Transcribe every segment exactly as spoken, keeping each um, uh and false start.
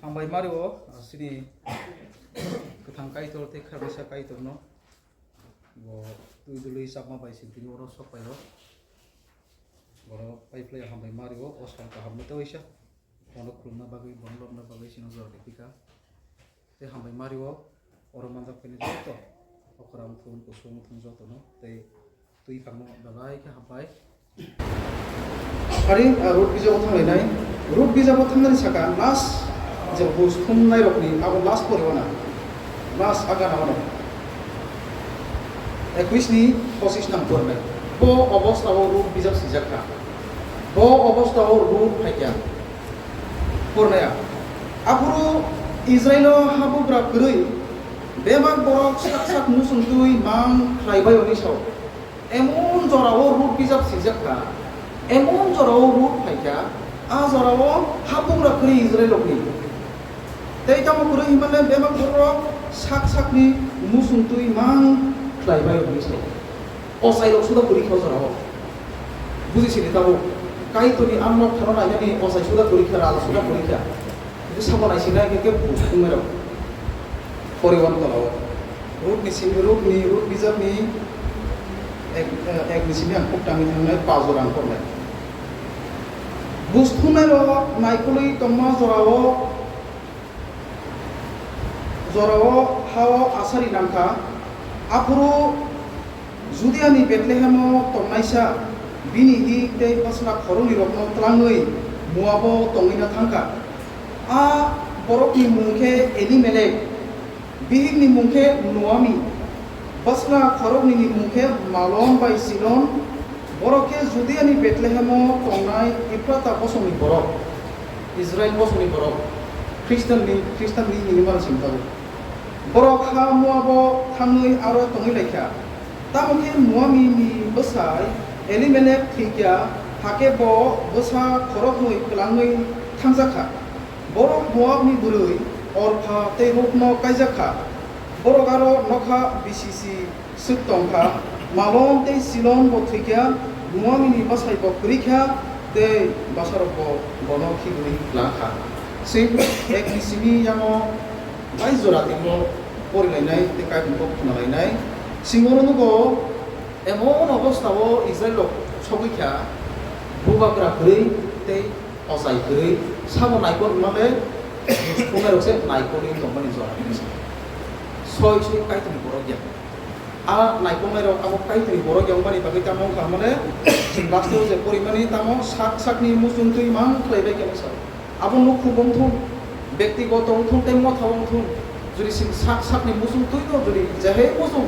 Hambai mario, ah, sini kwthang Kaitor tei kharmisa Kaitorno. Bo twi dului chapma bai sini tini oro sok paio. Bono pai phlai hambai mario, o sal kaham no tei waisa. Bono khulumna bagwi, bono lobna bagwi sino jora ripika. Tei hambai mario, oro manjak phini joto. Okra wngthun, kusung wngthun jotono. Tei twi phangno belai khe hambai. Ari, ah, root bijabo thanglainai. Root bijabo thangnani saka last je bus thumnairokni abo last poriwana. Last agana ono. Ekwis ni pochis nang pornai. Bo obostao root bijab sijak kha. Bo obostao root phaikya. Pornaya. Aphuru Israilo habugra kwrwi bebak borok sak sak muchungtwi mang khlaibai oni sao. Emon jorao root bijap sijak kha, emon jorao root phaikha, a jorao habugra kwrwi Israilrokni. Tei tamo kwrwi hinmale bebak borok sak sakni muchungtwi mang khlaibai oni sao. Ochairok suda kwrwi kha o jorao. Buji sini tabuk. Kaitorni ang nok thano nainani ochai suda kwrwi kha, raja suda kwrwi kha. Hingke sabo naisinai hingke bus thumnairok. Poriwan tolao. Root ni simi, root ni, root bijapni ek, eh, ek ni simi ang kok tangwi thangnai, pa jora ang kornai. Bus thumnairok naikolwi tongma jorao Jorao hao asari nangkha, aphuru Judiani Betlehemo tongnaisa bini hi tei bwsla khoroknwirokno tlangwi Moabo tongwina thangkha. A borokni mung khe Elimelek, bihikni mung khe Noami. Bwsla khoroknwini mung khe Malon bai Silon, borok khe Judiani Betlehemo tongnai Ephrata bosongni borok, Israil bosongni borok, Khristanni, Khristanni hinwi mano simi tabuk. Borok ha Moabo thangwi aro tongwi lai kha. Tamo khe Noamini bwsai Elimelek thwi kha, hakhe bo bwsa khoroknwi kwlangwi thangjak kha. Borok Moabni bwrwi Orpha tei Rutno kaijak kha. Borok aro nokha bisisi swk tong kha. Malon tei Silon bo thwi kha, Noamini bwsai bo kwrwi kha, tei bwsarok bo bono khibwi kla kha. Swi ekni simi yango bai jora teibo porilainai tei Kaitorni kok khunalainai. Singoro nugo emon obostao Israilrok sogwi kha, bubagra kwrwi tei Ochai kwrwi sabo naikol wngmale, bus thumnairok se naikolwi tongmani jora hinwi sa. Soi soi Kaitorni borok ya. A naikolnairok abo Kaitorni borok ya wngmani bagwi tamo wngkha hwnmale, chwng last o je porimani tamo sak sakni muchungtwi mang khlaibai khe wngsa. Abo nukhung wngthung, bektigoto wngthung tei motha wngthung, jodi chwng sak sakni muchungtwino jodi jehai muchung,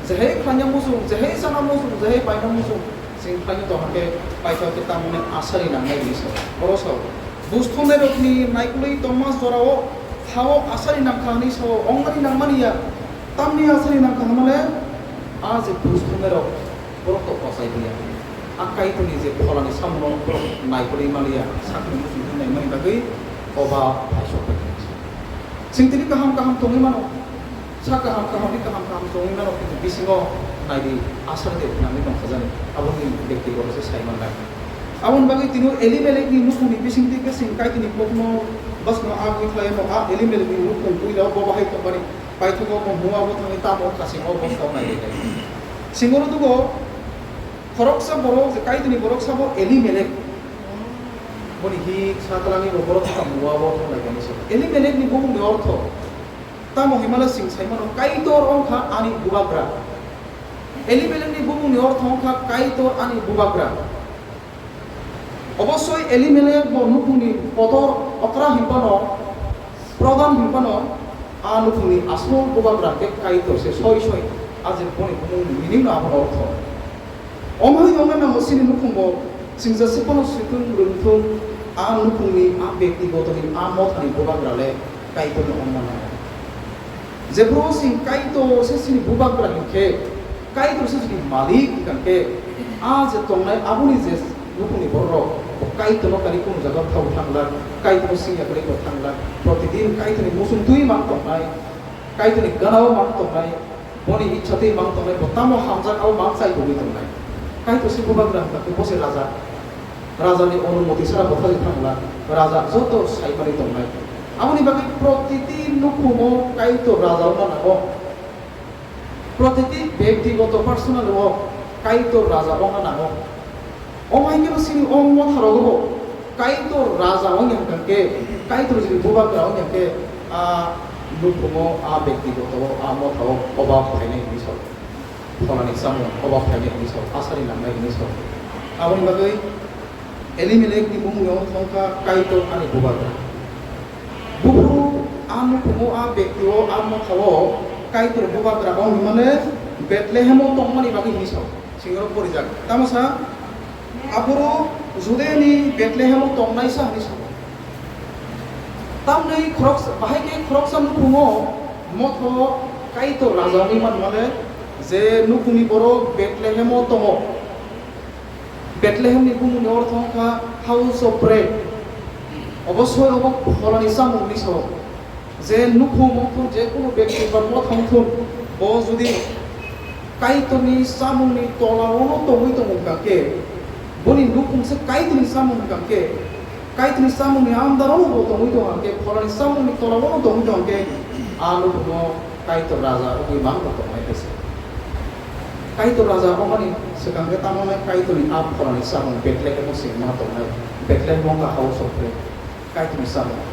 jehai khlaina muchung, jehai chana muchung, jehai paina muchung, Chwng khlaino tongkha khe paithak khe tamni asari nangnai hinwi sao. Oro sao, bus thumnairokni naikolwi tongma jorao hao asari nangkha hinwi sao, ongmani nangmani ya. Tamni asari nangkha hwnmale, a je bus thumnairok borok to kochai liya. A Kaitorni je pholani samungo borok naikolwi maliya, sakni muchungtwi naimani bagwi oba phaisok pai. Chwng tini kaham kaham tongwi mano. Sa kaham kaham ni kaham kaham tongwi mano, kintu bisingo naidi asar de nangwi tongkha jani. Aboni bektigoto se sai manlai. Aboni bagwi tini Elimelek ni nukhung ni bising twi khe chwng Kaitorni kokno bwsano agwi khlai mano. A Elimelek ni nukhung puila o bo bahai tongmani paithago bo Moab o thangwi tamo kasing o bwsao nai lai. Singoro dugo khoroksa borok je Kaitorni borok sabo Elimelek. Boni hi sa twlangwi bo borok tamo Moab o thang lai kani se. Elimelek ni bumung ni ortho Tamo hinmale chwng sai mano, Kaitor wng kha ani bubagra. Elimelekni bumungni ortho wng kha Kaitor ani bubagra. Obosoi Elimelek bo nukhungni kotor okra hinphano, prodhan hinphano, a nukhungni asol bubagra khe Kaitor se soi soi, a je boni bumungni meaning no abono ortho. Omo hai wngna nango chini nukhung bo, chwng jeswk phano switwng rwngthung, a nukhungni, a bektigotoni, a mothani bubagra le Kaitorno wngna nango. Jephru chwng Kaitor se chini bubagra hinkhe, Kaitor se chini malik hinkhe, a je tongnai aboni je nukhungni bororok, bo Kaitorno kari kunu jaga thangwi thangla, Kaitorno singya kari bo thangla, protidin Kaitorni muchung twi mang tongnai, Kaitorni gana-o mang tongnai, Boni ichha tei mang tongnai, bo tamo hamjak, abo mang chai tongwi tongnai. Kaitor se bubagra hwnkha khe bo se raja. Rajani onumoti sara bo thajwi thangla, raja joto saimani tongnai. Aboni bagwi protiti nukhungo Kaitor raja wngna nango. Protiti byaktigoto personal o Kaitor raja wngna nango. Omo hai kheno chini o motharogo bo Kaitor raja wngya hwnkha khe, Kaitor jodi bubagra wngya khe, a nukhungo, a byaktigoto o, a mothao obab phainai hinwi sao. Pholani chamung obab phainai hinwi sao, asari nangnai hinwi sao. Aboni bagwi Elimelekni bumungni ortho wngkha Kaitor ani bubagra. Buphuru a nukhungo, a byakti o, a mothao Kaitor bubagra wng hwnmale Bethlehemo tongmani bagwi hinwi sao. Singrok porijak. Tamo sa, aphuru Judeani Bethlehemo tongnaisa hinwi sao. Tamni khoroksa, bahai khe khoroksa nukhungo motho Kaitor raja wngwi manmale, je nukhungni borok Bethlehemo tongo. Bethlehemni bumungni ortho wngkha House of Bread. Obosoi obo pholani chamung hinwi sao. Je nukhung wngthun, je kunu byakti ba mothang thun, bo jodi Kaitorni chamungni tolaono tongwi tongo hwnkha khe, boni nukhung se Kaitorni chamung hwnkha khe, Kaitorni chamungni under-o bo tongwi tongo hwnkhe, pholani chamungni tolaono tongwi tongo hwnkhe, a nukhungo Kaitor raja wngwi manbo tongnai khe se. Kaitor raja wngmani swkang khe tamo wngnai, Kaitorni a pholani chamung Bethlehemo se wngma tongnai, Bethlehemo wngkha House of Bread, Kaitorni chamung.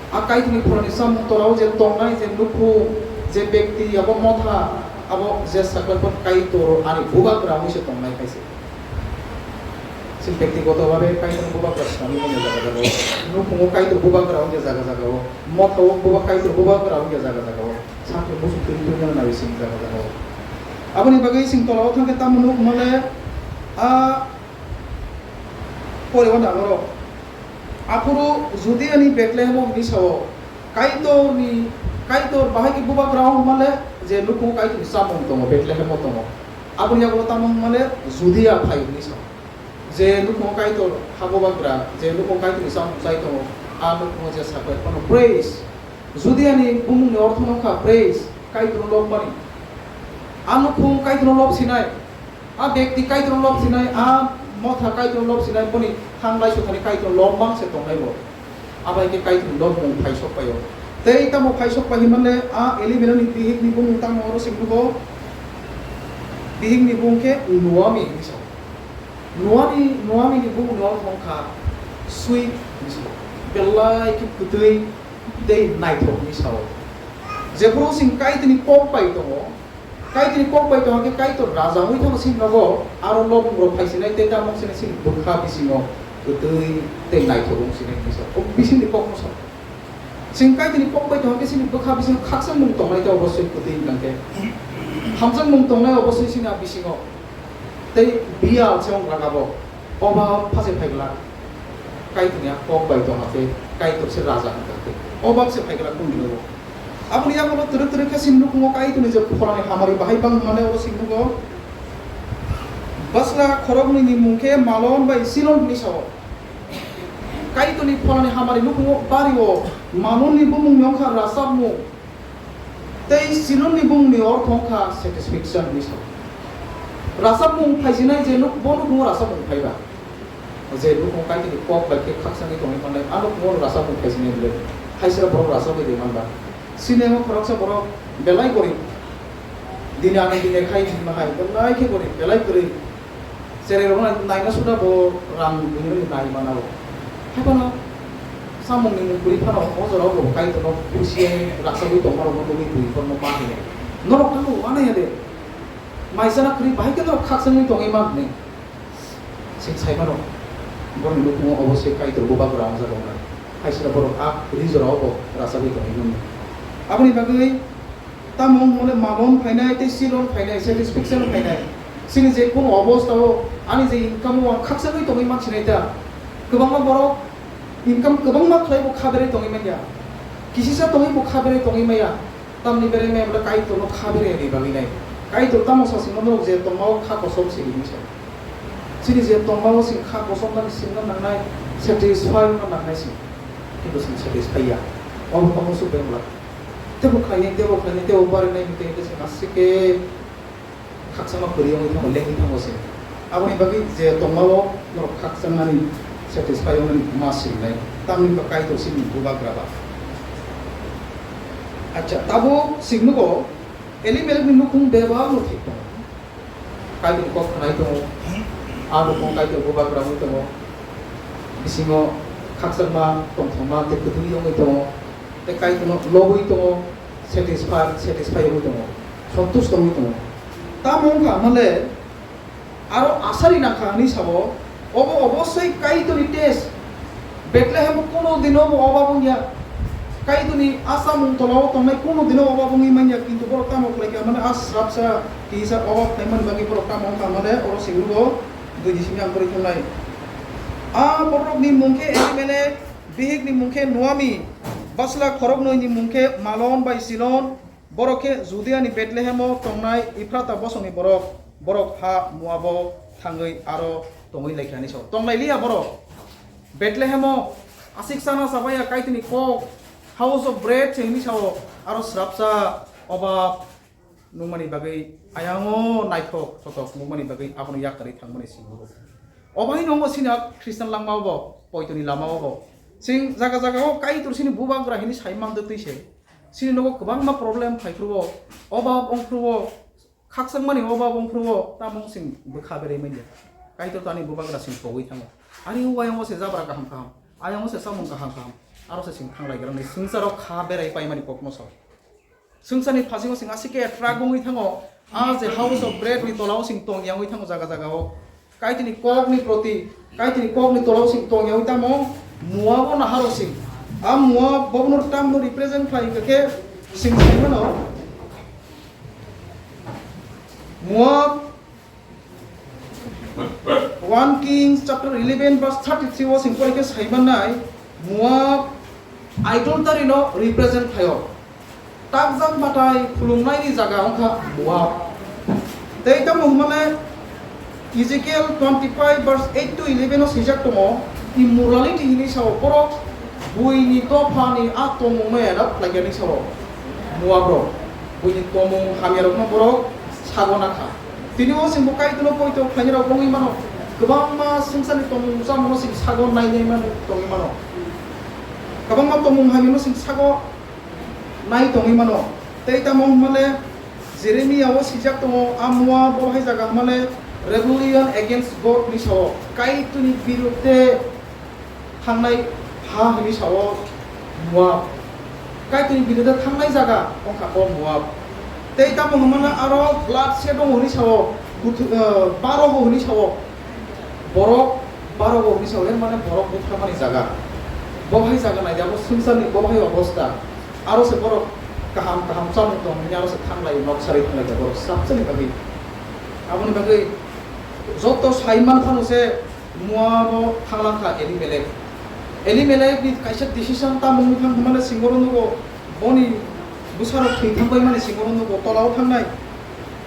A Kaitorni pholani chamung torao je tongnai, je nukhung, je byakti, abo motha, abo je sakhlai phano Kaitor ani bubagra wngwi se tongnai khe se. Chini byaktigoto bhabe Kaitor bubagra swnamwi manya jaga jagao. Nukhungo Kaitor bubagra wngya jaga jagao. Mothao buba Kaitor bubagra wngya jaga jagao. Sakhe muchung twi twi nang nai sini jaga jagao. Aboni bagwi sing tolao thangkhe tamo nuk male a poriwan dangoro. Aphuru Judeani Bethlehemo hinwi sao. Kaitorni, Kaitor bahai khe bubagra wng male je nukhungo Kaitorni chamung tongo, Bethlehemo tongo. Aboni yagulo tamo wng male Judea phai hinwi sao. Je nukhungo Kaitor habubagra, je nukhungo Kaitorni chamung chai tongo, a nukhungo je sakhlai phano praise. Judeani bumungni ortho wngkha praise, Kaitorno lobmani. A nukhung Kaitorno lobsinai, a byakti Kaitorno lobsinai, a motha Kaitorno lobsinai, boni thanglai suthani Kaitorno lobmang se tongnai bo. Abai khe Kaitorni lobmung phaisok paio. Tei tamo phaisok pai hinmale a Elimelekni bihikni bumung tamo oro se nugo, bihikni bumung khe Noami hinwi sao. Noani, Noamini bumungni ortho wngkha sweet hinwi sao. Belai khe kwtwi tei naithok hinwi sao. Jephuru chwng Kaitorni kok bai tongo, Kaitorni kok bai tongkha khe Kaitor raja wngwi thangno chini nogo aro lobmungrok phaisinai tei tamo wngsinai chini bwkha bisingo kwtwi tei naithok wngsinai hinwi sao. O bisingni kokno sao. Chwng Kaitorni kok bai tongkha khe chini bwkha bisingo khakchangmung tongnai tei obosoi kwtwi wngkha khe. Hamjakmung tongnai obosoi chini a bisingo. Tei biyal se wng rwngabo. Obab pha se phai glak. Kaitorni a kok bai tongkha khe, Kaitor se raja wngkha khe. Obab se phai glak bumung nogo. Aboni yagulo twrwk twrwk khe chini nukhungo Kaitorni je pholani hamari bahai bang mane oro chini nugo. Bwsla khoroknwini mung khe Malon bai Silon hinwi sao. Kaitorni pholani hamari nukhungo bario Malonni bumungni wngkha rachapmung. Tei Silonni bumungni ortho wngkha satisfaction hinwi sao. Rachapmung phaisinai je nuk-, bo nukhungo rachapmung phaiba. Je nukhung Kaitorni kok bai khe khakchangwi tongwi manai, a nukhungo rachapmung phaisinai bwle. Haisra borok rachapwi tongwi manba. Chini amo khoroksa borok belai gorib. Dini ani dini khai hinma hai, belai khe gorib, belai kwrwi. Cherai rok naina suda bo rang bini nai mana bo. Hai phano samung ni mung kwrwi phano o jora o bo Kaitor no khusi ai raksa wi tongma rok no nugwi bui phano ma hino. Norok tamo wana ya de. Mai sana kwrwi bahai khe norok khaksa wngwi tongwi ma hwnwi. Sing sai mano. Borok ni nukhungo obosoi Kaitor bubagra wngjak wngnai. Hai sira borok a kwrwi jora o bo raksa wi tongwi mano. Aboni bagwi Tamo wng hwnle Malon phainai tei Silon phainai, satisfaction phainai. Chini je kunu obostha o ani je income o ang khakchangwi tongwi mansinai ta. Kwbangma borok income kwbangma khlai bo khaberwi tongwi manya. Kisisa tongwi bo khaberwi tongwi maya. Tamni berai maya bwle Kaitor no khaberwi ri bagwi nai. Kaitor tamo sa sino norok je tongma o kha kosom se ri hinwi sa. Chini je tongma o chwng kha kosom nani singna nangnai, satisfy wngna nangnai se. Kintu chwng satisfy ya. Obo tamo suk bai wngla. Tebo khlainai, tebo khlainai, tebo barinai hwnkhe hwnkhe se aswk khe khakchangma kwrwi wngwi thango, lengwi thango se. Aboni bagwi je tongmao norok khakchangnani, satisfy wngnani ma swrwngnai, tamni ba Kaitor sini bubagra ba. Acha, tabuk sing nugo, Elimelekni nukhung bebak no thik tongo. Kaitor kok khnai tongo, a nukhung Kaitor bubagra wngwi tongo. Bisingo khakchangma, tongthokma tei kwthwi wngwi tongo. Tei Kaitorno lobwi tongo, satisfied, satisfied wngwi tongo, santush tongwi tongo. Tamo wngkha male, aro asari nangkha hwnwi sao, obo obosoi Kaitorni test. Bethlehem kuno dino bo obab wngya. Kaitorni a chamung tolao tongnai kuno dino obab wngwi manya, kintu borok tamo khlaikha mane a srapsa kisa obab khlaimani bagwi borok tamo wngkha mane oro singrugo dui di simi ang kwrwi thangnai. A borokni mung khe Elimelek, bihikni mung khe Noami, bwsla khoroknwini mung khe Malon bai Silon, borok khe Judiani Bethlehemo tongnai Ephrata bosongni borok, borok ha Moabo thangwi aro tongwi laikha hwnwi sao. Tonglailiya borok. Bethlehemo aswk chana chabaiya Kaitorni kok, House of Bread se hwnwi sao, aro srapsa obab nukmani bagwi, ayango naithok thothok nukmani bagwi abono yakarwi thangmani simi. Obo haino wngkha chini Christian langmao bo, poitoni lamao bo. Chwng jaga jagao Kaitor chini bubagra hwnwi sai mandwtwi se. Chini nogo kwbangma problem phaiphuru o, obab wngphuru o, khakchangmani obab wngphuru o, tamo chwng bwkha berai manya. Kaitor tani bubagra chwng pogwi thango. Ani o ayang o se jabra kaham kaham, ayang o se chamung kaham kaham, aro se chwng thanglaigra hwnwi swngcharo kha berai paimani kokno sao. Swngcharni phasingo chwng aswk khe attract wngwi thango, a je House of Bread ni tolao chwng tong yangwi thango jaga jagao. Kaitorni kokni proti, Kaitorni kokni tolao chwng tong yangwi tamo Moab o naharo chwng. A Moab bobono tamno represent khlai hwnkha khe chwng sai mano. Moab One Kings chapter eleven verse thirty-three o chwng pori khe sai mannai, Moab idolatry no represent khlaio. Takjak matai khulumnaini jaga wngkha Moab. Tei tamo hwnmale Ezekiel twenty-five verse eight to eleven o swijak tongo, immorality hwnwi sao borok buini dophani a tongmungno adopt khlaikha hwnwi sao Moab rok. Buini tongmung hamyarokno borok sago nakha. Tini o chwngbo Kaitorno poito khlainai rok wngwi mano. Kwbangma swngcharni tongmung chamungno chwng sago nai nai mano, tongwi mano. Kwbangma tongmung hamyano chwng sago nai tongwi mano. Tei tamo hwnmale Jeremia o swijak tongo, a Moab bo hai jaga hwnmale rebellion against God ni sao. Kaitorni birudhe thangnai ha hwnwi sao Moab. Kaitorni birudhe thangnai jaga wngkha o Moab. Tei tamo hwnmano aro bloodshed tongo hwnwi sao, buthu-, eh, barogo hwnwi sao. Borok barogo hwnwi sao, er mane borok butharmani jaga. Bo hai jaga naidi abo swngcharni bo hai obostha. Aro se borok kaham kaham chamung tong hwnwi aro se thanglai nok sarwi thanglai borok swngcharni bagwi. Aboni bagwi joto sai man phano se Moabo thanglangkha Elimelek. Elimelekni kaisa decision tamo wngwi thang hwnmale singoro nugo, boni bwsarok thwi thangbaimani singoro nugo tolao thangnai.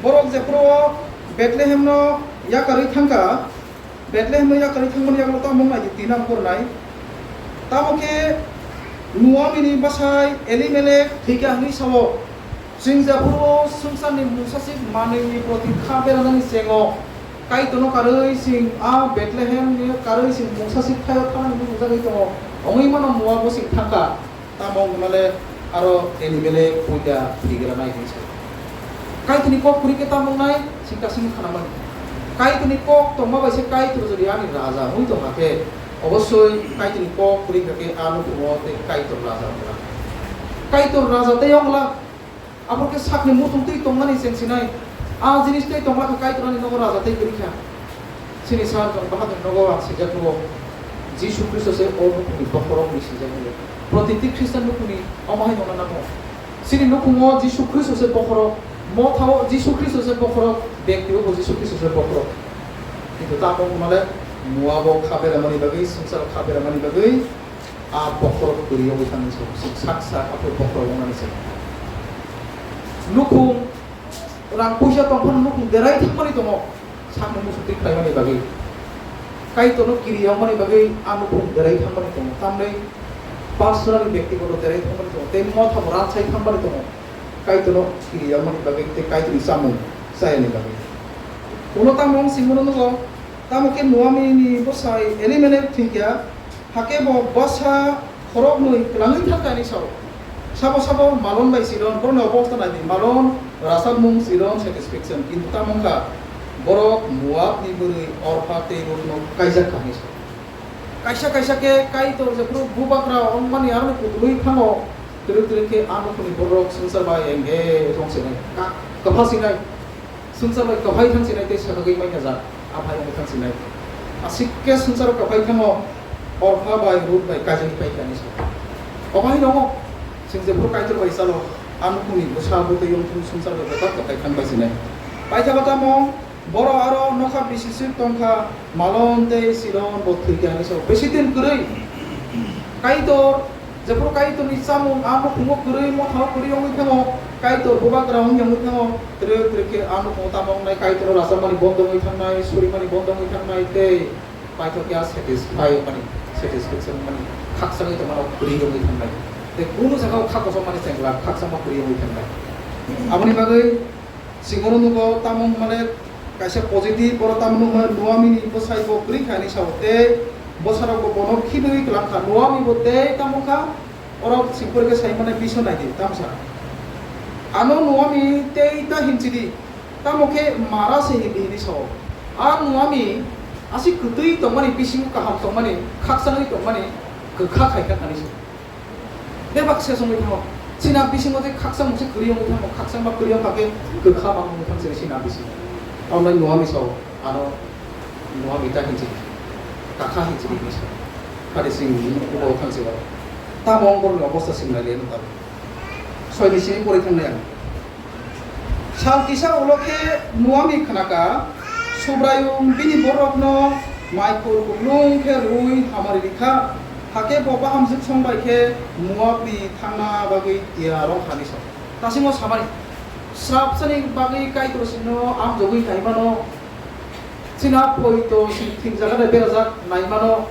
Borok jephuru o Bethlehemno yakarwi thangkha, Bethlehemno yakarwi thangmani yagulo tamo wngnaidi twi nang pornai. Tamo khe Noamini bwsai Elimelek thwikha hwnwi sao. Chwng jephuru o swngcharni mungsasik manwini proti kha beranani chengo. Kaitorno karwi chwng a Bethlehemni karwi chwng mungsasik thaio thanani mungsagwi tongo. Wngwi mano Moab bwswk thangkha. Tamo wngmale aro Elimelek puida thwigranai hwnwi sa. Kaitorni kok kwrwi khe tamo wngnai chwng kasing khanamani. Kaitorni kok tongma bai se Kaitor jodi ani raja wngwi tongkha khe, obosoi Kaitorni kok kwrwi kha khe a nukhungo tei Kaitor raja wngkha. Kaitor raja tei wngla. Abo khe sakni muchung twi tongmani cheng sinai. A jinis tei tongla kha Kaitor ani nogo raja tei kwrwi kha. Chini sar jong bahadur nogo ang sijak nugo. Jisu Khristo se o nukhungni bokhorok ni sijak nugo. Protiti Khristan nukhungni omo hai nongna nango. Chini nukhungo Jisu Khristo se bokhorok. Mothao Jisu Khristo se bokhorok. Bekti o bo Jisu Khristo se bokhorok. Kintu tamo wngmale Moabo kha beramani bagwi, swngcharo kha beramani bagwi, a bokhorok kwrwi wngwi thangni se, sak sak aphuru bokhorok wngnani se. Nukhung rang puisa tongphano nukhung derai thangmani tongo, sakno muchung twi khlaimani bagwi. Kaitorno kiri wngmani bagwi a nukhung derai thangmani tongo, tamni personally bektigoto derai thangmani tongo, tei mothabo ransai thangmani tongo, Kaitorno kiri wngmani bagwi tei Kaitorni chamung chayani bagwi. Ulo tamo wng singmano nugo, tamo khe Noamini bwsai Elimelek thwikha, hakhe bo bwsa khoroknwi kwlangwi thangkha hinwi sao. Sabo sabo Malon bai Silon, borokni obostha nai di, Malon rwchapmung, Silon satisfaction, kintu tamo wngkha borok Moabni bwrwi Orpha tei Rutno kaijak kha hinwi sa. Kaisa kaisa khe Kaitor jephru bubagra wngmani aroni kutulwi thango, twrwk twrwk khe a nukhungni borok swngchar bai engage wng sinai, ka-, kwpha sinai. Swngchar bai kwphai thang sinai tei swkagwi mai kha jak, a phai wngwi thang sinai. Aswk khe swngcharo kwphai thango, Orpha bai Rut bai kaijagwi phai kha hinwi sa. Obo hai tongo, chwng jephru Kaitor bai chalo, a nukhungni bwsa bwtwi wng thung swngchar bai bebak kwphai thang bai sinai. Paithago tamo, borok aro nokha bisi swk tong kha, Malon tei Silon bo thwi kha hinwi sa. Bisi din kwrwi Kaitor Jephru Kaitorni chamung a nukhungo kwrwi, mothao kwrwi wngwi thango, Kaitor bubagra wngya wngwi thango, twrwk twrwk khe a nukhungo tamo wngnai, Kaitorno rwchapmani bondo wngwi thangnai, surimani bondo wngwi thangnai, tei paithak khe a satisfy wngmani, satisfaction wngmani, khakchangwi tongmani kwrwi wngwi thangnai. Tei kunu sakao kha kochomani chengla khakchangma kwrwi wngwi thangnai. Aboni bagwi Singoro nugo tamo hwnmale kaisa positive, oro tamo hwnmale Noamini bwsai bo kwrwi kha hinwi sao, tei bwsarok bo bono khibiwi kwlang kha. Noami bo tei tamo kha, oro singpore khe sai mane biso nai di, tamsa. Ano Noami tei ta hinchidi, tamo khe Mara se hindi hinwi sao. A Noami aswk kwtwi tongmani, bisingo kaham tongmani, khakchangwi tongmani, kwkha khai kha hinwi sao. Bebak se songwi thango. China bisingo tei khaksa mungse kwrwi wngwi thango, khaksa ma kwrwi wngkha khe kwkha ma wngwi thang se china bisingo. Amlai Noami sao, ano Noami ta hinchidi, kakha hinchidi hinwi sao. Hade sing ulo thang se ba. Tamo wng borokni obostha sing nai le no tamo. Soi ni sini pori thang nai ang. Sal kisa ulo khe Noami khnaka, Subraiyung bini borokno mai khul kuplung khe rwui hamari rikha, hakhe bo bahamjwk song bai khe Moabni thangna bagwi tiyar wng kha hinwi sa. Tasingo samani, srapsani bagwi Kaitor sino amjogwi naimano, china poito sini thik jaga de berajak naimano,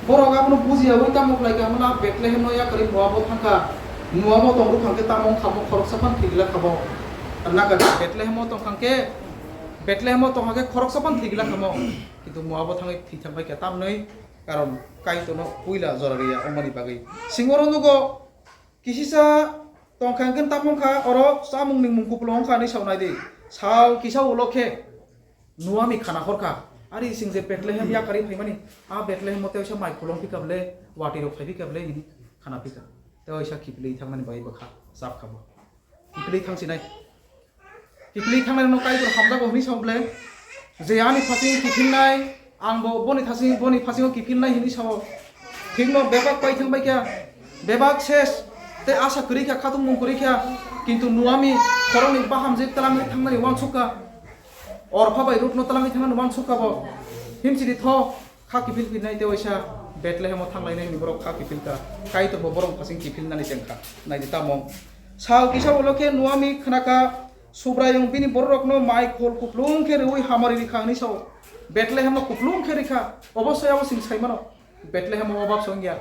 Borok abono bujiyaui tamo khlai kha hwnmano, Bethlehemno yakarwi Moabo thang kha. Moabo tong rwkha hwnkhe tamo wng kha bo, khoroksa phano thwigwlak kha bo. Naga Bethlehemo tong kha hwnkhe, Bethlehemo tong kha khe khoroksa phano thwigwlak kha mo. Kintu Moabo thangwi thwi thang bai kha, tamni karon Kaitorno puila jora rwya wngmani bagwi. Singoro nugo, kisisa tong kha hwnkhe tamo wng kha, oro chamungni mung kupulung wng kha hinwi sao nai di. Sal kisa ulo khe Noami khana hor kha, ari sing je Bethlehem yakarwi phaimani, a Bethlehem o tei waisa mai khulong phi kha bwle, watwi rok phai phi kha bwle, hini khana phi kha. Tei waisa kiphilwi thangnani bagwi bwkha chap kha bo. Kiphilwi thang sinai. Kiphilwi thangnai no Kaitor hamjago hwnwi sa bwle, je ani phasingo kiphilnai, ang bo boni thasing, boni phasingo kiphilnai hwnwi sao. Thikno bebak pai thang bai kha, bebak ses, tei asa kwrwi kha, khatung mung kwrwi kha, kintu Noami khoroknwi bahamjwk twlangwi thangnani uansuk kha. Orpha bai Rutno twlangwi thangnani uansuk kha bo. Himchidi tho, kha kiphil phinnai tei waisa Bethlehemo thanglainai hwnwi borok kha kiphil kha. Kaitor bo borok phasing kiphilnani cheng kha. Naidi tamo. Sal kisa ulo khe Noami khna kha, Subraiyung bini bororokno mai khol kuplung khe rwui hamari rikha hwnwi sao. Bethlehemo kuplung khe rikha. Obossoi abo chwng sai mano. Bethlehemo obab se wngya.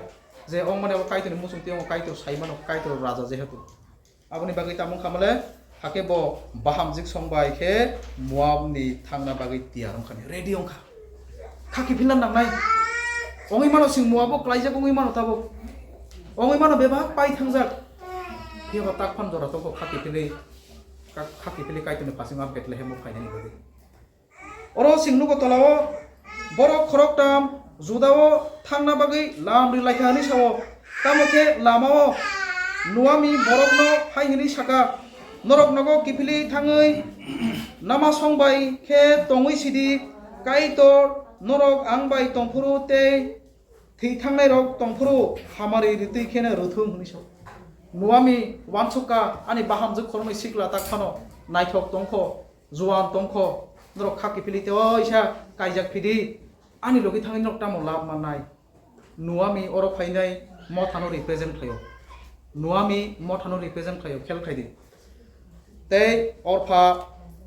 Je wngmani abo Kaitorni muchung tei wngo, Kaitor sai mano, Kaitor raja jehetu. Aboni bagwi tamo wngkha mole, hakhe bo bahamjwk song bai khe Moabni thangna bagwi tiyar wngkha, ready wngkha. Kha kiphilna nangnai. Wngwi mano chwng Moabo klaijak wngwi mano tabuk. Wngwi mano bebak pai thangjak. Phiya ba tak phan jora tongkho kha kiphilwi, kha, kha kiphilwi Kaitorni phasingo Bethlehemo phainani bagwi. Oro chwng nugo tolao borok khoroktham Judao thangna bagwi lam ri lai kha hwnwi sao. Tamo khe lamao Noami borokno hai hwnwi sa kha, "Norok nogo kiphilwi thangwi lama song bai khe tongwi sidi, Kaitor norok ang bai tongphuru tei thwi thangnairok tongphuru hamari rwtwi kheno rwthung," hwnwi sao. Noami uansuk kha, "Ani bahamjwk khoroknwi sikla tak phano naithok tongkho, juan tongkho, norok kha kiphilwi tei waisa kaijak phidi, ani logi thangwi norok tamo lab mannai?" Noami oro phainai mothano represent khlaio. Noami mothano represent khlaio, khel khaidi. Tei Orpha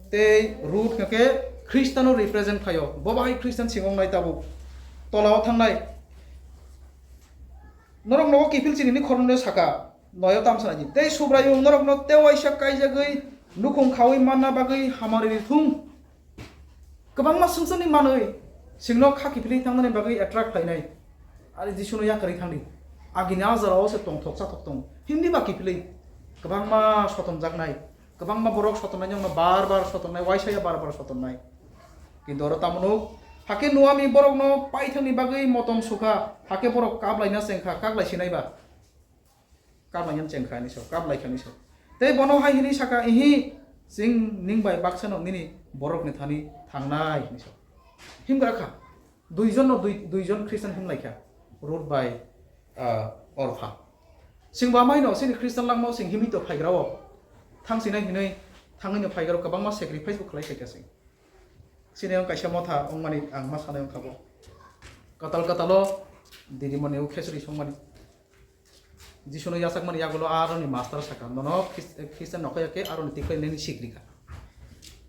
tei Ruth hwnkhe Khristano represent khlaio. Bo bahai Khristan singwng nai tabuk. Tolao thangnai. Norok nogo kiphil chinini khoroknwi saka, noyo tamsa nai di. Tei Subraiyung norokno tei waisa kaijagwi nukhung khaui manna bagwi hamari rithung. Kwbangma swngcharni manwi chwngno kha kiphilwi thangnani bagwi attract khlainai. Ari Jisuno yakarwi thangdi. Agini a jorao se tongthok chathok tongo. Himdi ba kiphilwi? Kwbangma sotonjaknai, kwbangma borok sotonnai, nokno bar bar sotonnai, waisaya bar bar sotonnai. Kintu oro tamo nuk, hakhe Nuami borokno paithakni bagwi motom sukha, hakhe borok kaplaina chengkha, kaklai sinai ba? Kaplaina chengkha hinwi sa, kaplai kha hinwi sa. Tei bono hai hinwi saka, "Ihi, chwng ning bai baksano nini borokni thani thangnai," hinwi sa. Himgra kha, duijon no dui, duijon Christian himlai kha, Rut bai, ah, Orpha. Chwng bo amaino chini Christian langmao chwng himwi to phaigrao, thang sinai hinwi thangwi no phaigrao, kwbangma sacrifice bo khlai khaikha chwng. Chini ang kaisa motha wngmani ang ma sanai wngkha bo. Katal katalo didimoni o khesri songmani. Jisuno yachakmani yagulo aroni master saka, "Nono Khris-, Khristian nokha ya khe aroni tikhlai nini sikri kha."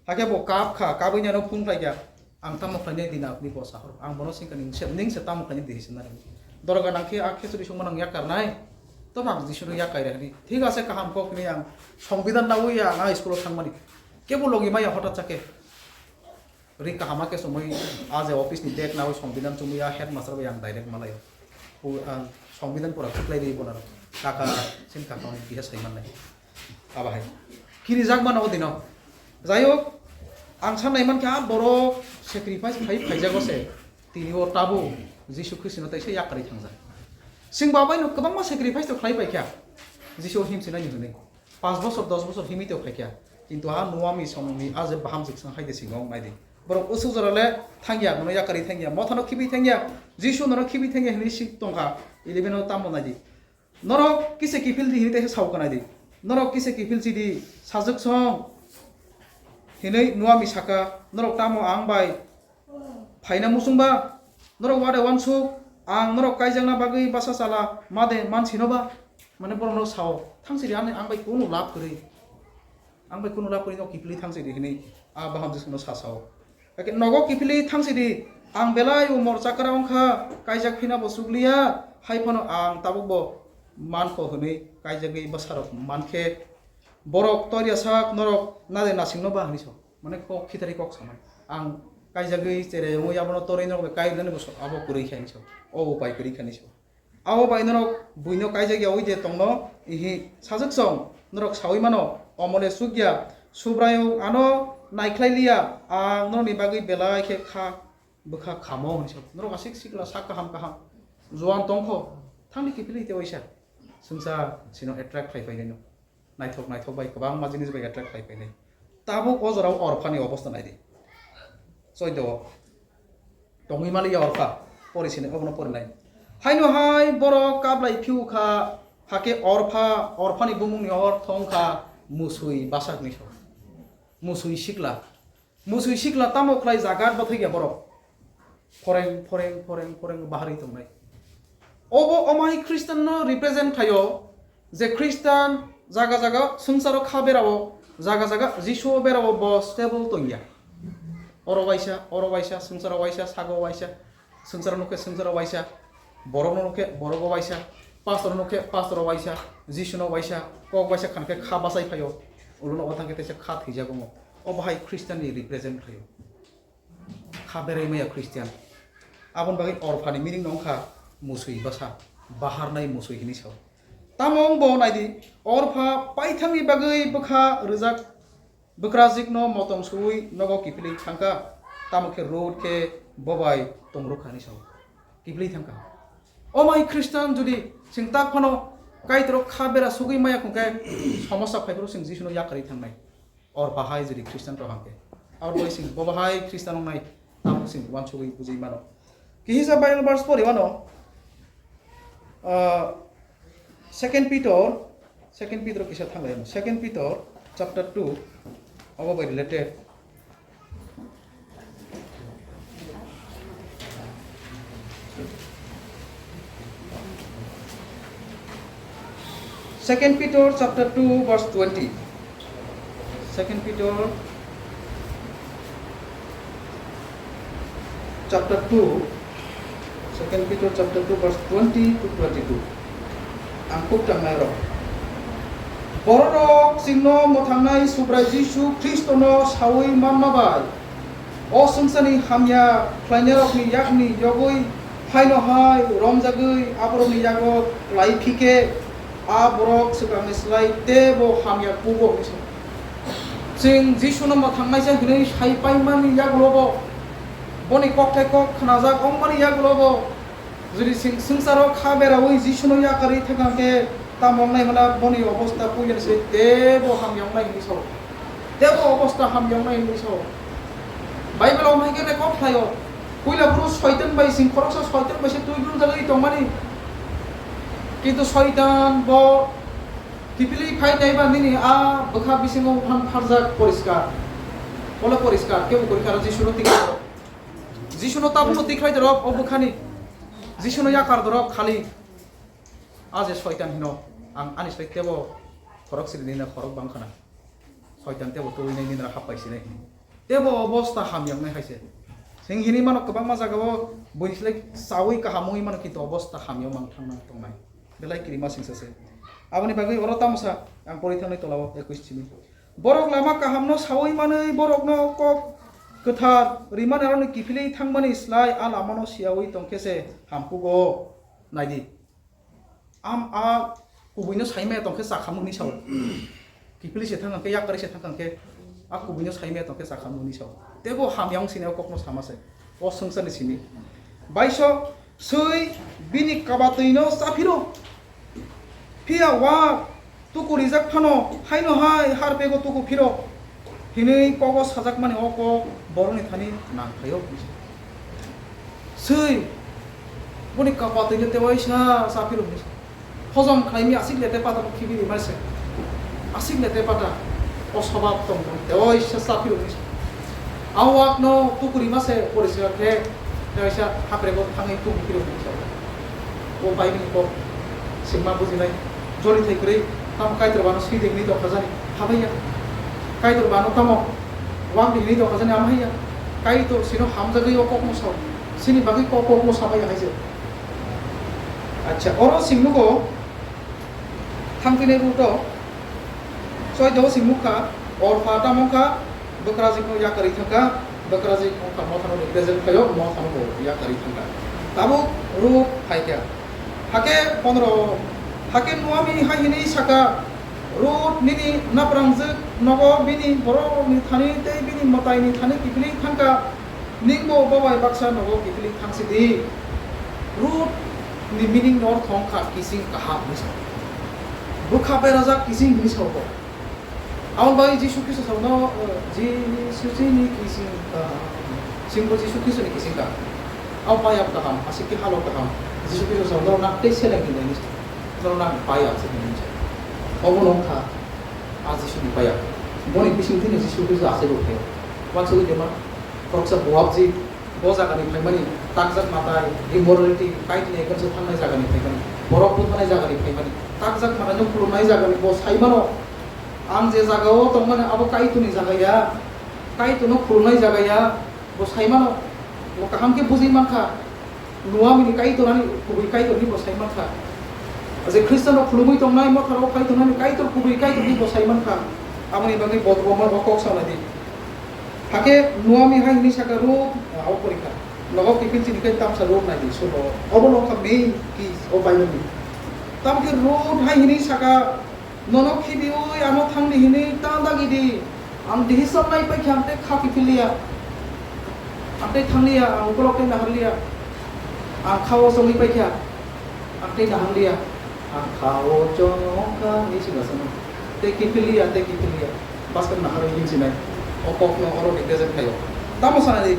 Hakhe bo kap kha, kabui nano phung khlai kha, "Ang tamo khlainai dina apni bo sahor." Ang bono singkha, "Ning se, ning se tamo khlainai diri se nari." Doroga nang khe a khesri songmani ang yakarnai, to ang Jisuno yakai rehni. Thik ase, kaham kok ni ang songbidan nawi ang a school o thangmani. Kebo logi maya hotat chake. Ri kahama khe chumui a je office ni bag nawi songbidan chumui a headmaster bai ang direct malai. Pu-, ang songbidan pura khuklai ri bono kaka sin kaka ni biha sai manai. Aba hai. Kini jak mano dino. Jai hok, ang san nai man kha borok sacrifice khai phaijago se. Tini o tabu Jisu Khristo no taisa yakarwi thangjak. Sing babai no kwbangma sacrifice to khlai pai kha. Jisu him sinai ni hwnwi. Panch bosor, dos bosor himwi tong khaikha. Kintu a Nuami songni a je baham jwk swng hai de singo wng nai di. Borok usuk jora le thangya, nono yakarwi thangya, mothano khibi thangya, Jisu nono khibi thangya hinwi si tongkha. Eleven o tamo nai di. Norok kisa kiphil di hinwi teisa sao kanai di. Norok kisa kiphil si di, sajwk song hinwi Nuami saka, norok tamo ang bai phaina muchung ba, norok wade wansuk, ang norok kaijakna bagwi basa chala ma de man sino ba? Mane borok no sao, "Thang siri ani ang bai kunu lab kwrwi, ang bai kunu lab kwrwi no kiphilwi thang siri," hinwi a baham jwk no sa sao. Hakhe nogo kiphilwi thang siri, "Ang belai umor chakra wngkha, kaijak phina bo chukliya, hai phano ang tabuk bo mankho," hinwi kaijagwi bwsarok mankhe borok torya sak norok nade nasing no ba hinwi sao. Mane kok khitari kok samai. Ang kaijagwi cherai wngwi abono torwi norok bai kairwnani bo so-, abo kwrwi kha hinwi so. O upai kwrwi kha hinwi so. Abo bai norok buino kaijak yaui je tongno ihi sajwk song norok saui mano, omole chukya, Subraiyung ano naikhlai liya, ang norokni bagwi belai khe kha bwkha khamo hinwi so. Norok asik sikla sak kaham kaham. Juan tongkho, thangni kiphilwi te waisa. Swngchar sino attract khai painai no. Naithok naithok bai kwbangma jinis bai attract khai painai. Tabuk o jorao Orphani obostha nai di. Choido o. Tongwi maliya Orpha. Pori sini obono porinai. Haino hai borok kablai phiu kha, hakhe Orpha, Orphani bumungni ortho wngkha musui bwsakni so. Musui sikla. Musui sikla tamo khlai jagat bo thwikya borok. Phoreng, phoreng, phoreng, phoreng baharwi tongnai. Obo omai Khristian no represent khaio, je Khristian jaga jaga swngcharo kha berao, jaga jaga Jisu o berao bo stable tongya. Oro waisa, oro waisa, swngcharo waisa, sago waisa, swngcharo nukhe swngcharo waisa, borok no nukhe borok o waisa, pastor no nukhe pastor o waisa, Jisu no waisa, kok waisa khan khe kha bachai phaio, ulo no o thang khe teisa kha thwijago mo. Obo hai Khristian ni represent khaio. Kha berai maya Christian. Aboni bagwi Orphani meaning no wngkha musui bwsa, baharnai musui hinwi sao. Tamo wng bo nai di, Orpha paithakni bagwi bwkha rwjak, bwkrajwk no motom suwi nogo kiphilwi thangkha, tamo khe Rut khe bo bai tongrwkha hinwi sao. Kiphilwi thangkha. O mai Christian jodi chwng tak phano Kaitor kha bera sugwi maya khung khe somosa phai phuru chwng Jisu no yakarwi thangnai. Orpha hai jodi Christian rok hangke. Abo bai sing, bo bahai Christian wngnai, tamo sing uansugwi bujui mano. Kihisa Bible verse pori mano, ah, Second Peter, Second Peter kisa thanglai ano. Second Peter chapter two, abo bai related. Second Peter chapter two verse twenty. Second Peter chapter two, Second Peter chapter two verse twenty to twenty-two. Ang kuk tangnai rok. Bororok chwngno mwthangnai Subrai Jisu Khristono sawi manma bai. O swngcharni hamya khlainairokni yakni yogwi haino hai romjagwi aborokni yago klai phi khe, A borok swkangni slai teibo hamya kugo hwnwi sa. Chwng Jisuno mwthangnaisa hwnwi sai paimani yagulobo, boni kok tei kok khnajak wngmani yagulobo, jodi chwng swngcharo kha beraui Jisuno yakarwi thangkha khe, tamo wngnai hwnla boni obosta puilani se teibo hamya wngnai hwnwi sao. Teibo obosta hamya wngnai hwnwi sao. Bible-o hwnwi khe kok khlaio. Puila phuru Soitan bai sing khoroksa Soitan bai se twi grumjagwi tongmani. Kintu Soitan bo kiphilwi phai naiba nini a bwkha bisingo phan pharjak poriskar. Bole poriskar, kebo kwrwi kha aro Jisuno tikhlai. Jisuno tabukno tikhlai dorok o bwkhani. Jisuno yakar dorok khali. A je Soitan hino, ang ani sai tebo khorok siri nina khorok bang khana. Soitan tebo tuinai nini happai sinai hini. Tebo obosta hamya wngnai hai se. Sing hini mano kwbangma jagao buini slai chaui kaham wngwi mano kintu obosta hamya mang thangna tongnai. Belai kirima singsa se. Aboni bagwi oro tamo sa ang pori thangnai tolao ekwis simi. Borok lama kahamno saui manwi borokno kok kwthar rimani aroni kiphilwi thangmani slai a lamano siyaui tongkhe se hamkugo. Naidi. Am a kubuino saimaya tongkhe chakhamu hwnwi sao. Kiphilwi se thangkha khe, yakarwi se thangkha khe, a kubuino saimaya tongkhe chakhamu hwnwi sao. Teibo hamya wng sinai o kokno sama se. O swngcharni simi. Baiso swi bini kabatwino chaphiro. Phiya wa tuku rijak phano haino hai harpego tuku phiro. Hinwi kogo sajakmani o kok borokni thani nangkhaio. Swi, boni kapatwino tewaisa chaphiro hinwi sa. Hojom khlaimi aswk lete pata khibi rimai se. Aswk lete pata o sobab tongmani tewaisa chaphiro hinwi sa. A wakno tuku rima se poriskar khe tewaisa haprego thangwi tuku phiro hinwi sa. O bai bini kok singma bujinai, jori thai kwrwi, tamo Kaitor bano swi dengni dokhajani, habaiya. Kaitor bano tamo wak dengni dokhajani, amhaiya. Kaitor sino hamjagwi o kokno sao, sini bagwi kok kokno sabaiya hai se. Acha, oro singnugo thangphinai ruto. Soito singmukha, Orpha tamo kha, bwkrajikno yakarwi thangkha, bwkrajik wngkha mothano represent khaio, mothano bo yakarwi thangkha. Tabuk Ruth phaikha. Hakhe pondro, hakhe Naomi hai hwnwi sakha, Ruth nini naprangjwk nogo bini bororokni thani tei bini mwtaini thani kiphilwi thangkha. Ningbo bo bai baksa nogo kiphilwi thangsi di. Ruth ni meaning no ortho wngkha kising kaham hinwi sa. Bwkha berajak kising hinwi sa bo. Aboni bagwi Jisu Khristo sa no, eh, Jisu chini kising kaham. Singbo Jisu Khristo ni kising kaham. Abo pai abo kaham, aswk khe halo kaham. Jisu Khristo sa no nak tei seleng hinwi hinwi sa. No nak pai abo se hinwi hinwi sa. Obo no wngkha a Jisu ni pai abo. Boni bising thini Jisu Khristo aswk bo khe. Wansugwi de ma. Khoroksa buwabji, bo jagani phaimani, takjak matai, immorality, kaitni ekhense thangnai jagani phaimani, borok buthanai jagani phaimani, takjak mataino khulumnai jagani bo saimano, ang je jagao tongmani abo Kaitorni jaga ya, Kaitorno khulumnai jaga ya, bo saimano, bo kaham khe bujui mankha. Naomi ni Kaitor ani kubui Kaitor ni bo sai mankha. Je Khristian rok khulumui tongnai, motha rok phai tongnai ni Kaitor kubui Kaitor ni bo sai mankha. Aboni bagwi bodromo bo kok sa nai di. Hakhe Naomi hai hwnwi sakha, Ruth, ah, o porikha. Nogo kiphil chini kai tamsa Ruth nai di, sulo. Obo no wngkha main key o Bible ni. Tamkhe Ruth hai hwnwi sakha, Nono khibiui ano thangdi hinui ta dagi di. Ang decision nai paikha, ang tei kha kiphilliya. Ang tei thangliya, ang ukolok tei naharliya. Ang kha o chongwi paikha, ang tei naharliya. Ang kha o chongkha, hinui singlasano. Tei kiphilliya, tei kiphilliya. Baskang naharwi hinsinai. O kokno oro declaration khaio. Tamo sanai di?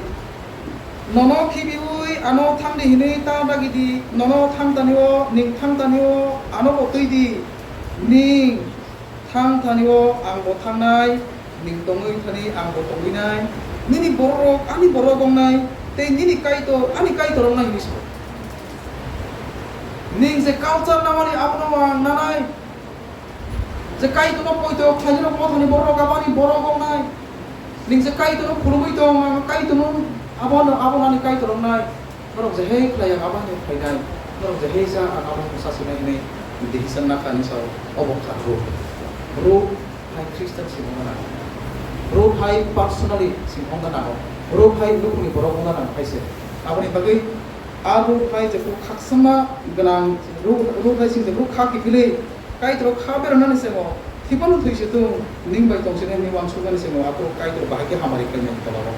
Nono khibiui ano thangdi hinui ta dagi di, nono thangtani o, ning thangtani o ano bo twi di. Ning thangtani o ang bo thangnai, ning tongwi thani ang bo tongwinai. Nini bororok ani borok wngnai, tei nini Kaitor ani Kaitor wngnai hinui sa. Ning je culture namani abono ang nanai. Je Kaitorno poito khlainai rok mothani borok abani borok wngnai. Ning je Kaitorno khulumui tong, ang Kaitorno abono, abono ani Kaitor wngnai. Norok je hei khlai ang abani khlainai. Norok je hei sa ang abani sasinai hinui decision nakha hinui sao. Obo kha Ruth. Ruth hai Christian simi wngna nango. Ruth hai personally simi wngna nango. Ruth hai lukurokni borok wngna nango hai se. Aboni bagwi a Ruth hai jephuru khakchangma gwnang, Ruth, Ruth hai sing jephuru kha kiphilwi Kaitor kha beranani semo, thipano thwi se tung, ning bai tong sini hinwi uansukmani semo, aphuru Kaitor bahai khe hamari khlainai tolao.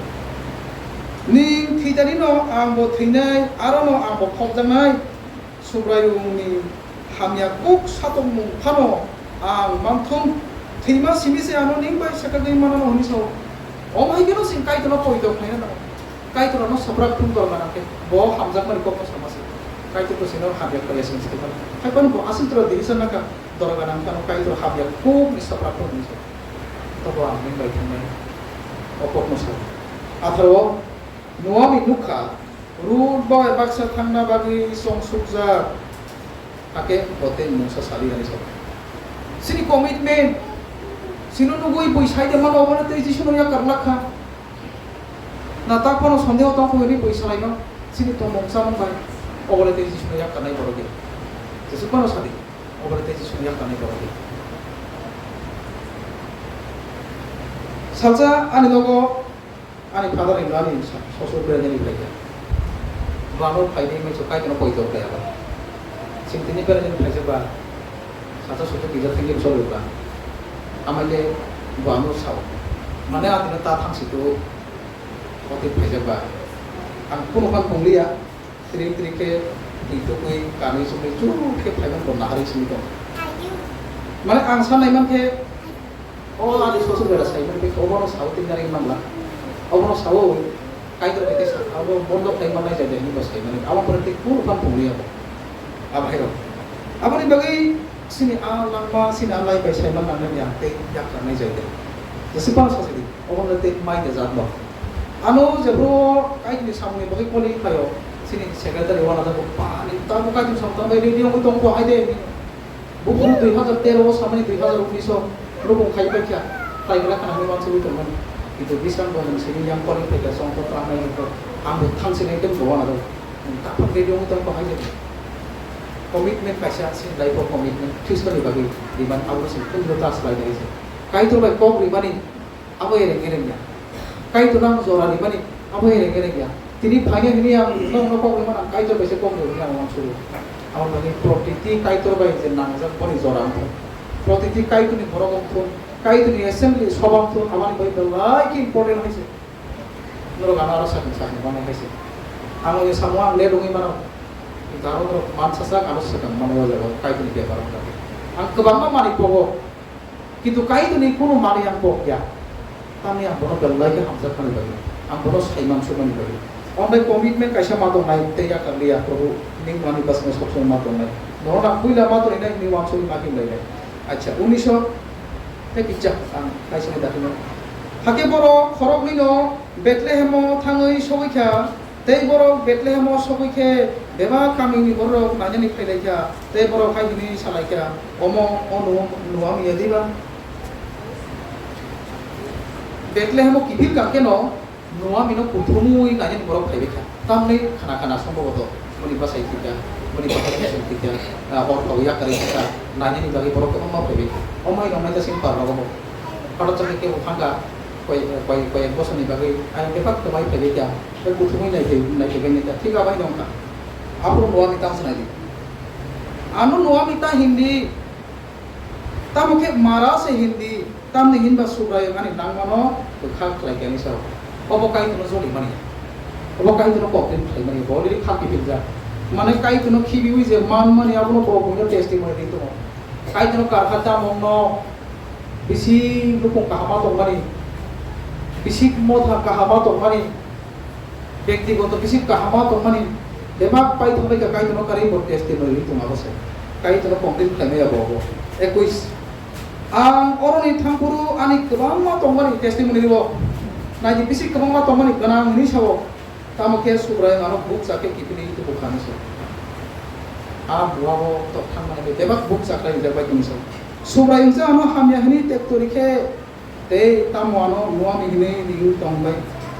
Ning thwi tani no ang bo thwinai, aro no ang bo khokjaknai, Subraiyungni hamya kuk satokmung phano ang manthung, thwima simi se ano ning bai sakagwi manano hwnwi sao. Omo hai kheno chwng Kaitorno poito khlaina nango. Kaitor ano swprak thum dol gana khe bo hamjakmani kokno sama se. Kaitor bo chwngno hamya khlaiya chwng se. Hai phano bo aswk jora decision naka. Dora gana wngkha no Kaitor hamya kuk ni swprak thum ni se. Tobo ang ning bai thangnai o kokno sao. Atharo Naomi nukha, Ruth bai baksa thangna bagwi chongsukjak. Hakhe bo tei mungsa sadi ani sao. Chini commitment, chino nugwi bui sai de mano, obono tei Jisuno yakar lakha. Na ta phano sondeho tong kho hwnwi bui salaino, chini tongmung chamung bai, obole tei Jisuno yakar nai borok ya. Jesu phano sadi, obole tei Jisuno yakar nai borok ya. Salsa ani nogo Ani father in law ni sa-, sosok berajani phaikha. Bwano phaini maiso kaitwno poito khlai aba. Sing tini berajani phaijak ba, sata sosok kija thangwi bwswk rwkha. Amaile bwano sao. Mane atino ta thangsi tu oti phaijak ba. Ang kunu khan pungliya. Trik trik khe twi tukwi kanwi chukwi chuk khe phaiman bo naharwi simi tong. Mane ang sanai man khe, o ani sosok bera sai man khe obono sao twi nari mangla. Obono sao Kaitor khe sa abo bondo khlai mannai jai jai hinba sai mani. Abo pore tei kunu phang pungwi abo. Abhairok. Aboni bagwi sini a langma sini a lai bai sai man nangnai ya tei yak nangnai jai jai. Jesi pa sa sidi. Obo le tei mai de jat no. Ano je bro kaitni samung ni bagwi koli khlaio. Sini secretary wala da bani ta bo kaitni samung tang bai ready wngwi tong bo hai de. Bo bro dui hazar tero o samani dui hazar unis o rubung khai pai kha. Tai gela khana hwnwi wansugwi tong mani. Kintu bisran bo nang sini yang koli khai kha song to tang nai to. Ang bo thang sini ken bo wala do. Ta bo ready wngwi tong bo hai de. Commitment kaisa sini life o commitment. Khristo ni bagwi diban abo sini kun ta slai dai se. Kaitor bai kok ribani Abo ereng ereng ya. Kaitor ang jora rimani, abo ereng ereng ya. Tini phaina hini ang nokno kok rimani ang Kaitor bai se kok rimani ang uansukgo. Abo mani protiti Kaitor bai je nangjak boni jora wngthung. Protiti Kaitorni borok wngthung, Kaitorni assembly soba wngthung, aboni bai belai khe important hai se. Norok ano aro sakni sakni mani hai se. Ang je samo ang le rungwi mano. Kintu aro norok mansa sak ano swkang mano o jaga Kaitorni bepar wngkha. Ang kwbangma manwi pogo. Kintu Kaitorni kunu manwi ang pok ya. Tamni ang bono belai khe hamjakmani bagwi, ang bono saiman sukmani bagwi. Omo bai commitment kaisa ma tongnai tei yakar liya, Probhu, ning ani bwskango sob somoi ma tongnai. Nono ang puila ma tongwi nai, hwnwi uansugwi ma himlai nai. Acha, unis o tei kisa ang kaisa ni dakhino. Hakhe borok khoroknwi no Bethlehemo thangwi sogwi kha. Tei borok Bethlehemo sogwi khe bebak kamini bororok nainani phai lai kha, tei borok hai hwnwi sa lai kha, "Omo o Nu-, Nuami ya diba?" Bethlehemo kiphil kang kheno Nuamino kuthumwi nainani borok phai bai kha. Tamni khana khana sombhoboto boni bwsai thwi kha, boni bwsai thwi kha, ah, hor khao yakarwi thwi kha, nainani bagwi borok kwbangma phai bai kha. Omo hai rok naitha sini par rogo bo. Hothat chakhe kebo thang kha, koi, koi, koi ek bosor ni bagwi, ayang bebak kwbai phai bai kha. Tei kuthumwi naithai, naithai bai naithai, thik abo hai wngkha. Aphuru Nuami tang swnai di. Ano Nuami ta hindi, tamo khe Mara se hindi, tamni hinba Subraiyung ani nangmano bwkha khlai khe ani sao. Obo Kaitorno joli mani. Obo Kaitorno complain khlai mani, bo already kha kiphil jak. Mane Kaitorno khibiwi je man mani abono bo buino testimony ri tongo. Kaitorno karkha tamungno bisi nukung kahama tongmani, bisi motha kahama tongmani, Bektigoto bisi kaham ma tongmani, bebak paithak bai kha Kaitorno karwi bo testimony rwi tong abo se. Kaitorno complain khlaimaya bo obo. Ekwis. Ang oroni thangphuru ani kwbangma tongmani testimony rwo. Naidi bisi kwbangma tongmani gwnang hwnwi sao. Tamo khe Subraiyung ano bukcha khe kiphilwi tubu kha hwnwi sao. A buabo tok thangmani bai bebak bukcha khlai rijak bai tongwi sao. Subraiyung se ano hamya hwnwi tekto rikhe Tei tamo ano Nuami hwnwi riwi tong bai,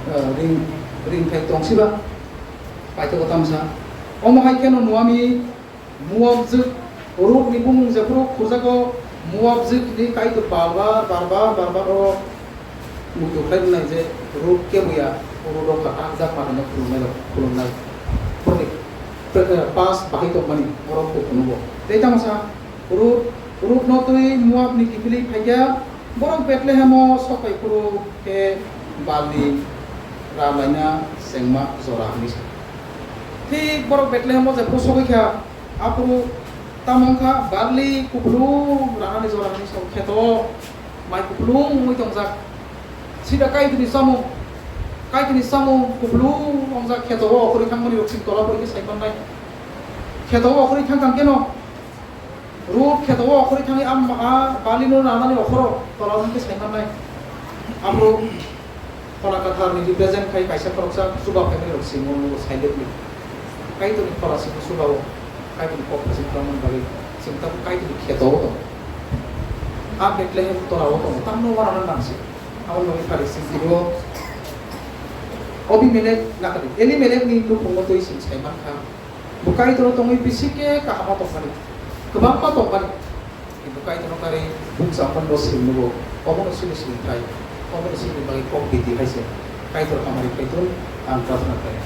eh, ring, ringthai tong siba? Paithago tamsa. Omo hai kheno Nuami Moab jwk Rutni bumung jephuru khurjago, Moab jwk hwnwi Kaitor bar bar, bar bar, bar bar o muitu khlai rwnai je Rut keboya, Rut o kwtak jak manwino khulumnai rok, khulumnai. Boni, eh, pas bahai tongmani borok bo phunukgo. Tei tamsa Rut, Rukno twi Moabni kiphilwi phaikha, borok Bethlehemo sok phai phuru khe balni ram laina chengma jora hwnwi sa. Thik borok Bethlehemo jephuru sogwi kha, aphuru tamo wng kha, barli kupulung ranani jora hwnwi sa, kheto mai kupulung wngwi tongjak. Sida Kaitorni chamung, Kaitorni chamung kupulung wngjak, kheto o okhorwi thangmani rok chwng tola pore khe sai mannai. Kheto o okhorwi thang thang keno, Rut kheto o okhorwi thangwi a ma-, a balino ranani okhoro tola hwn khe sai mannai. Aphuru Phola Kwtharni represent khai kaisa khoroksa chuba family rok simo nugo silently. Kaitorni phola simo chuba o, Kaitorni kok phasing khlangmani bagwi chwng tabuk Kaitorni kheto o tongo. A Bethlehem tola o tongo, tamno uanana nang se. Aboni bagwi phari chwng twibo Abimelek nakadi, Elimelekni nukhungo twi chwng sai mankha. Bo Kaitor tongwi bisi khe kaham ma tongmani, kwbangma tongmani. Kintu Kaitorno karwi bukchangmani bo simi nugo. Obono chini simi thai, obono chini bagwi kok bidi hai se. Kaitor hamari Kaitor ang prarthana khlai.